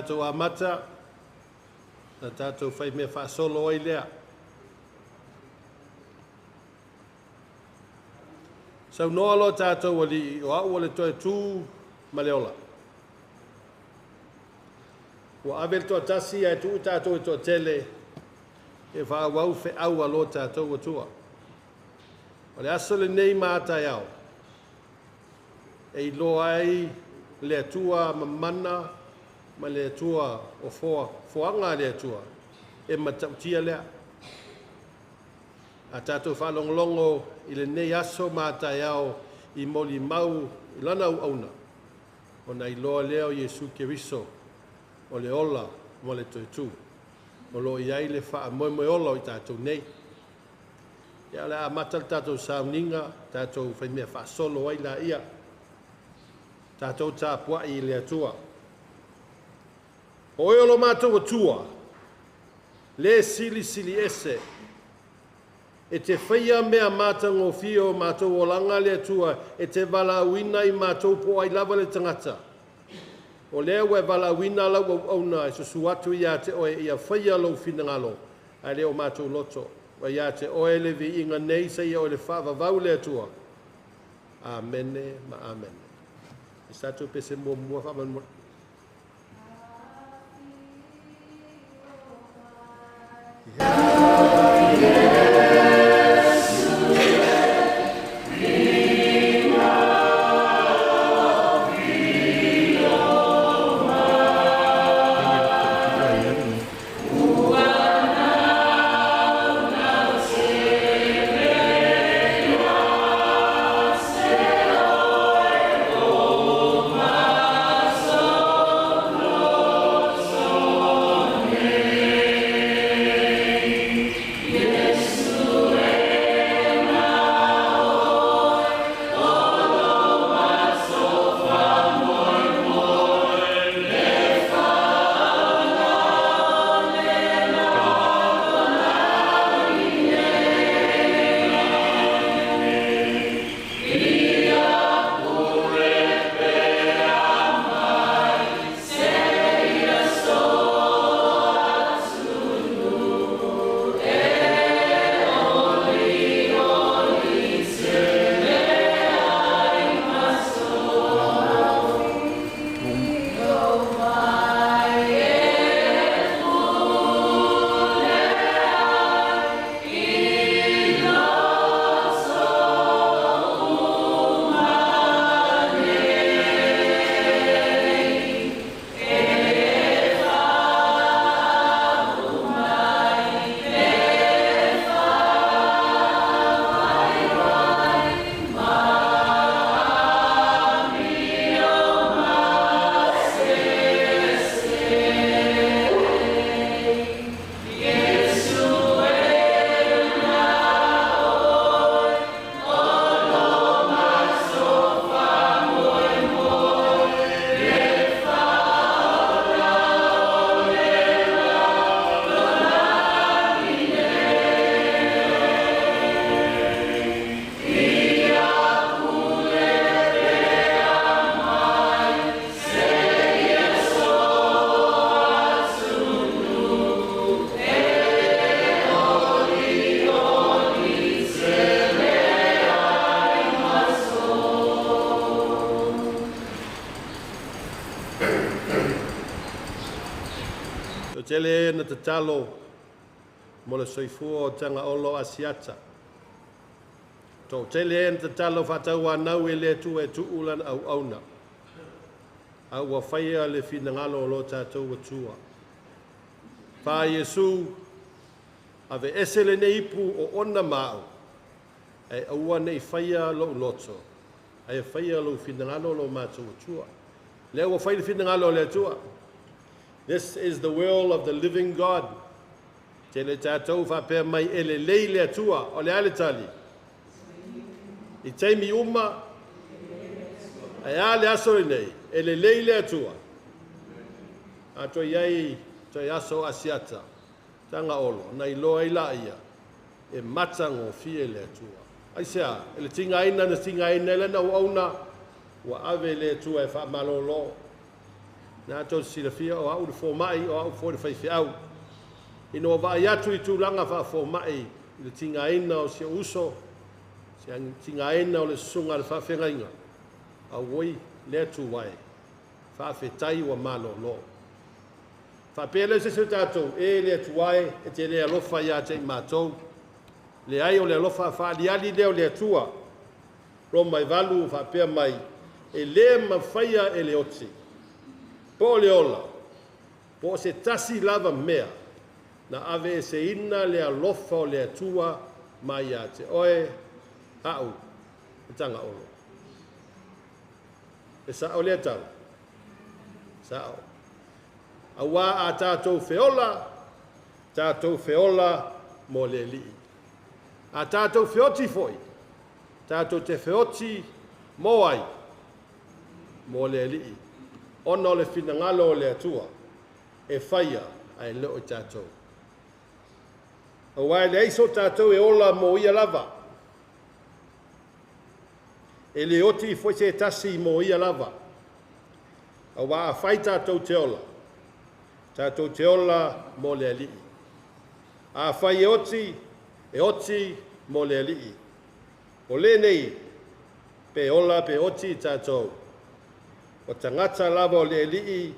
Tatou amata, na tatou faimea faasolo ai lea. Saunoa lo tatou Alii o au o le toe tu ma le ola. Ua ave le toatasi ae tuu tatou e toatele e faaauau feau a lo tatou Atua. O le aso lenei ma a taeao, e iloa ai le Atua mamana ma le Atua o foaga a le Atua e matautia lea. A tatou faalogologo i lenei aso ma a taeao i molimau i lana auauna, ona iloa lea o Iesu Keriso o le ola ma le toe tu. O lo o i ai le faamoemoe ola o i tatou nei. Ia o le a amata le tatou sauniga, tatou faimea faasolo ai laia. Tatou tapuai i le Atua. O oe o lo matou Atua, le silisili ese, e te faia mea matagofie o matou olaga le Atua, e te valaauina i matou po o ai lava le tagata. O lea ua e valaauina lau auauna e susu atu ia te oe ia faia lou finagalo, ae le o matou loto. Ua ia te oe le viiga nei seia o le faavavau le Atua. Amene ma amene. E sa tatou pese muamua faamolemole. Tele na tatalo mo le soifua o Tagaolo Asiata. Toatele na tatalo faatauanau e le Atua e tuu lana auauna. A ua faia le finagalo o lo tatou Atua. Fa Iesu, ave ese lenei ipu o ona ma au, ae aua nei faia lou loto, ae faia lou finagalo lo matou Atua. Lea ua fai le finagalo o le Atua. This is the will of the living God. Tele tatou faapea mai e lelei le Atua, o le a le tali. I taimi uma, ae a le aso lenei, e lelei le Atua. A toe iai toe aso Asiata, Tagaolo, na iloa ai laia, e matagofie le Atua. Aisea, e le tigaina na tigaina ai lana auauna, ua ave le Atua e faamalolo. Na tou silafia o au le fomai o au foi le faifeau. Ina ua vaai atu i tulaga faafoma'i i le tigaina o si ou uso, se tigaina o le susuga a le faafeagaiga, auoi le Atua e, faafetai ua malolo. Faapea lea o se isi o tatou, e le Atua e, e te le alofa ia te i matou. Leai o le alofa faaliali lea o le Atua. Roma e 8 faapea mai, e le mafaia e le oti, po o le ola, po o se tasi lava mea, na aveeseina le alofa o le Atua mai ia te oe, a'u, e tagaolo. E sa'o lea tala? Sa'o. Auā a tatou feola, tatou feola mo le Alii. A tatou feoti foi, tatou te feoti mo ai? Mo le Alii. Ona o le finagalo o le Atua, e faia ae le o i tatou. Auā e leai so tatou e ola mo ia lava. E le oti foi se tasi mo ia lava. Auā afai tatou te ola, tatou te ola mo le Alii. Afai e oti, e oti mo le Alii. O lenei, pe ola pe oti tatou. O tagata lava o le Alii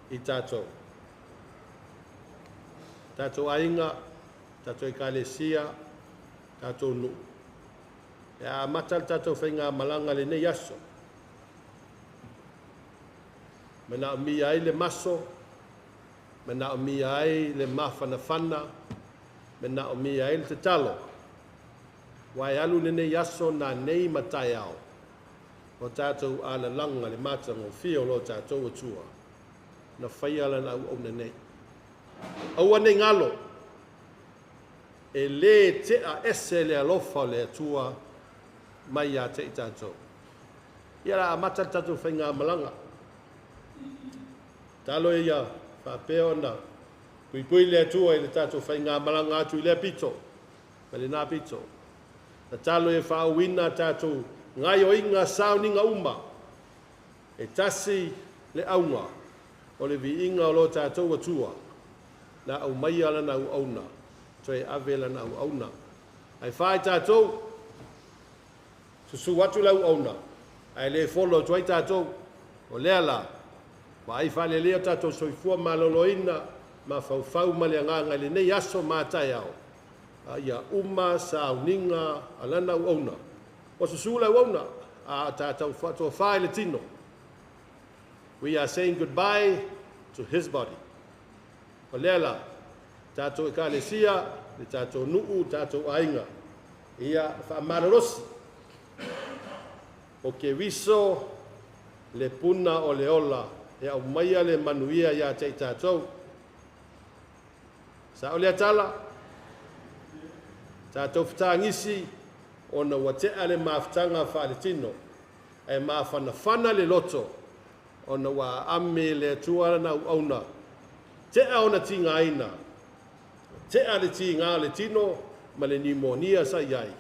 i tatou. Tatou aiga, tatou ekalesia, tatou nuu. E amata le tatou faigamalaga lenei aso. Manaomia ai le maso, manaomia ai le mafanafana, manaomia ai le tatalo. Ua e alu lenei aso nanei ma taeao, o tatou alalaga le matagofie o lo tatou Atua, na faia lana auauna nei. Aua nei galo, e lē tea ese le alofa o le Atua mai ia te i tatou. Ia la amata le tatou faigamalaga. Talo ia faapea ona puipui le Atua i le tatou faigamalaga atu i lea pito, ma lena pito. Tatalo ia faauuina tatou gaoioiga sauniga uma. E tasi le auga o le viiga o lo tatou Atua, na aumaia lana auauna, toe ave lana auauna. Ae fā i tatou, susu atu le auauna, ae le folo atu ai tatou. O lea la, vaai faalelei o tatou soifua maloloina, mafaufau ma le agaga i lenei aso ma taeao, a ia uma sauniga a lana auauna. Ua susu le auauna, a tatou faatofa i le tino. We are saying goodbye to his body. O lea la, tatou ekalesia, le tatou nuu, tatou aiga, ia faamalolosi. O Keriso le puna o le ola, e aumaia le manuia ia te i tatou. Sa'o lea tala, tatou fetagisi ona ua tea le mafutaga faaletino, ae mafanafana le loto ona ua aami le Atua lana auauna. Tea ona tigaina, tea le tiga o le tino ma le nimonia sa i ai.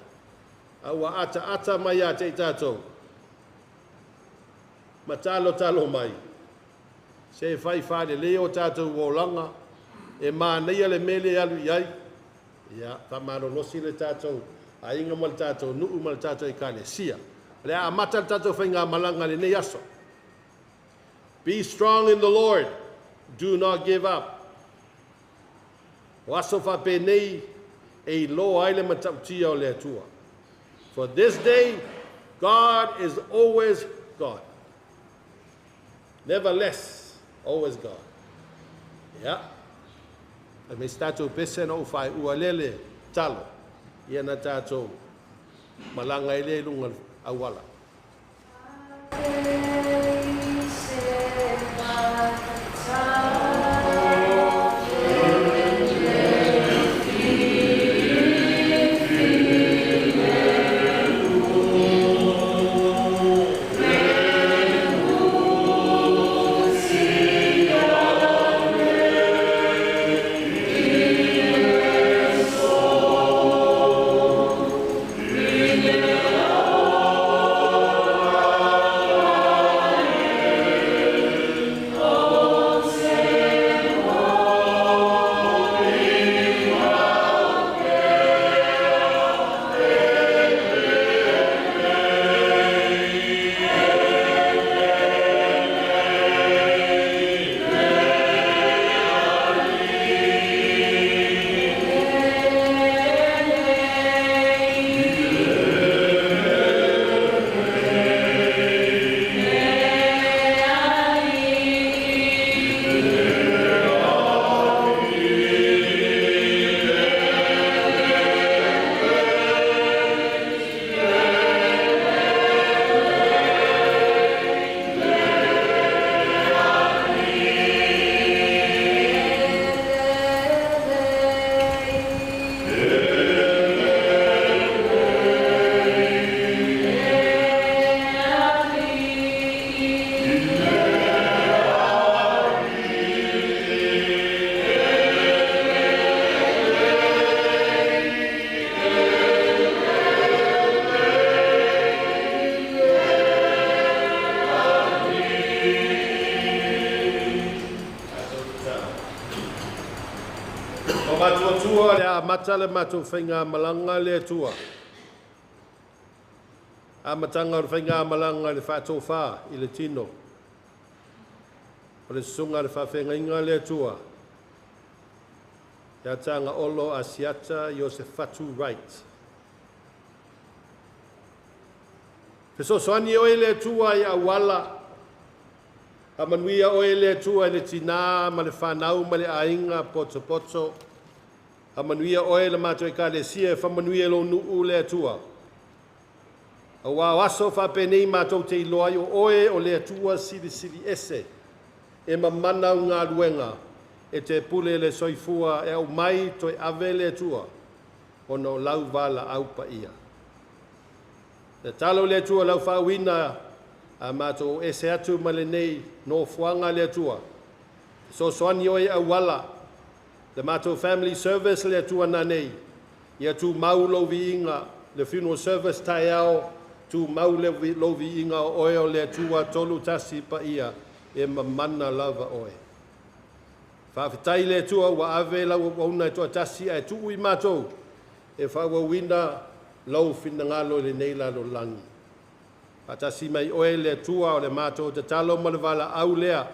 A ua ataata mai ia te i tatou, ma talotalo mai, se fai faalelei o tatou olaga, e manaia le mea lea e alu i ai. Ia, faamalolosi le tatou aiga ma le tatou nuu ma le tatou ekalesia. O le a amata le tatou faigamalaga lenei aso. Be strong in the Lord. Do not give up. O aso faapenei e iloa ai le matautia o le Atua. For this day, God is always God. Never less, always God. Ia, e me se tatou pese na ou faaiua lea le talo, ia na tatou malaga ai lea i luga o le auala. Atua le amata le matou faigamalaga le Atua. Amataga o le faigamalaga i le faatofā i le tino. O le susuga le faafeagaiga le Atua. Ia Tagaolo Asiata Iosefatu Wright. Fesoasoani oe le Atua i auala, faamanuia oe le Atua i le tinā ma le fanau ma le aiga potopoto. Faamanuia oe le matou ekalesia, faamanuia i lou nuu le Atua. Auā o aso faapenei matou te iloa ai o oe o le Atua silisili ese, e mamana au galuega, e te pule le soifua e aumai toe ave le Atua, ona o lau valaau paia. Tatalo le Atua lau faauuina a matou ese atu ma lenei nofoaga le Atua. Fesoasoani oe auala, le matou family service le Atua nanei, ia tumau lou viiga, le funeral service taeao, tumau lou viiga o oe o le Atua tolu tasi paia, e mamana lava oe. Faafetai le Atua ua ave lau auauna e toatasi ae tuu i matou e faaauauina lou finagalo i lenei lalolagi. Faatasi mai oe le Atua o le matou tatalo ma le valaau lea,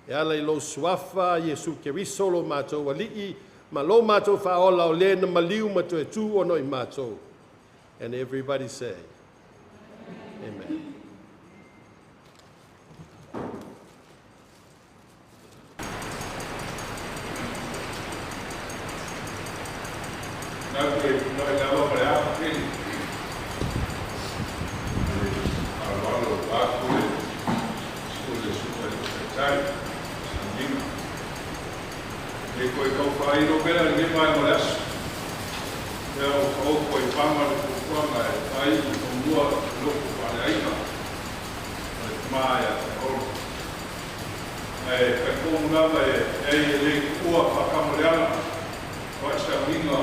e ala i lou suafa Iesu Keriso lo matou alii, ma lo matou faaola o le na maliu ma toe tu ona o i matou. And everybody say, Amen. Nau ke noi lava ma le afa keli. Le aloalo aku le o le suka le taitai, sangiga. Le koe kau whairo mea le mai mo le aso. Mea o whaoko i panga le fuafuaga e fai i fonua loko whaleaiga. O le mai a te olo. Ae kai lava e ei e le kuua whakamo le ana. Wa i sangiga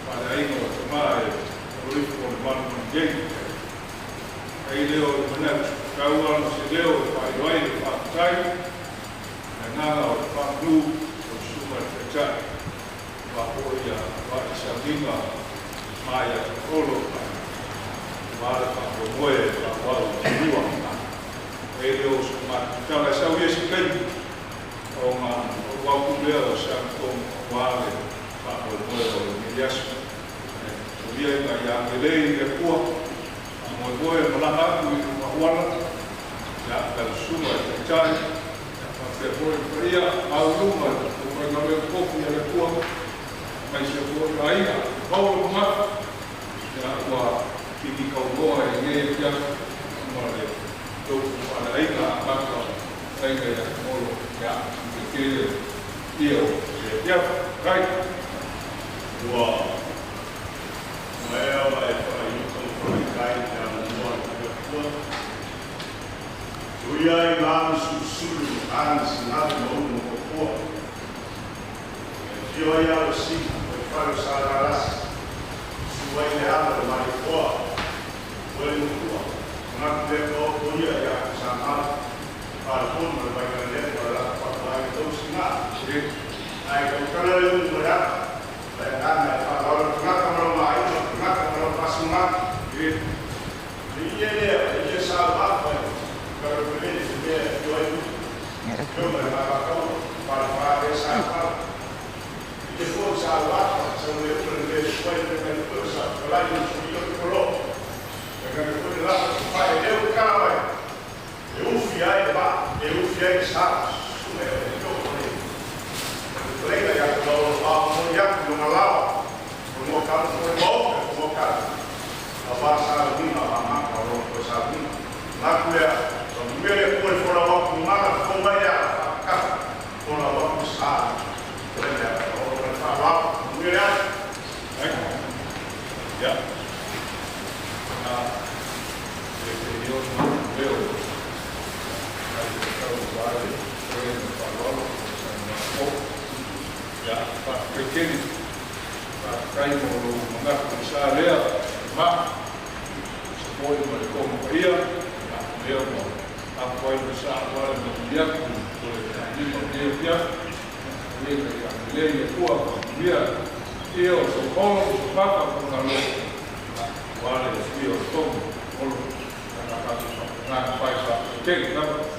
whaleaiga o te mai o rifo o le manu manu. Ai leo o manatu, kau ana se leo e whaiwai le whakatai, le nganga o te whanuu o sunga le taitai. Wa hoi a wa i sangiga mai a te olo, wa le whakomoe e whawau te rua. Ai leo o sunga tala e sau ia si kaimi, o ngā o wau leo o sa tong wa le whakomoe o le miliasu. O ia inga ia angelei i le kua, a moe moe malanga aku i mahuana, ia lau sunga e taitai, ia whapea moe pa ia au lunga, o kai ngā mea kofi a le kua, mai se moe ka inga, pau le mangaka, ia ua kiki kauloa e ngē kia, ma le taupu whala inga, a maka inga ia molo, ia te kele ia o te ia, kai. Ua maea wa e whakaiuka o whakaikai te ana mua le kua. Tuia i ngā sususulu ana singata maunu mo kokoa. E fio ai au si, o e whare o sa rarasi. Sua i le ana le mai koa, o e nukua. Ngaku le koa o ia i aku sa ngā. Whare konu le mai kana le whare laka whakawai i tau singa. Ai kau kana le umu le aka. Le ngana e whakawai ngaka maro mai, ngaka maro pasunga. Le ia lea, le ia sa wapa, karo pele te mea e ai utu. Kio mai whakakau, whare whare sa whare. I te fō sa wapa, sa le umu le mea suai le kai kua sa kalai o sui o te kolo. Le kai kua le lapa te whae leo kana mai. E ufi ai le wā, e ufi ai sa, suma e o te kio kore. Le kolega ia te lau wā mo ia no ngā lawa. O ngā kau mo e mō, o ngā kau. A wā sa lima, a ngā kau o koe sa lima. Ngā kuea, ka mua le kua i fora waku ngā fō mai a whakaka. Fora waku sa, koe mea, o koe wha wā, mua le atu. Ai. Ia. A le te io ma leo. Ai te kau wale, koe na whaloalo, sa ngā o. Ia, whakekeri, whakakai mo lo mangaka i sa lea, ma, sa poi ma le konga paia, ia, lea mo, a koe na sa wale ma te iaku, o le tānima o lea pia, le ka ia le ia kua, Manuia ia o Sopolo o Sopapa Fagalo ua le afio o tonu Olo ana tatou faapena fai faafetai lava.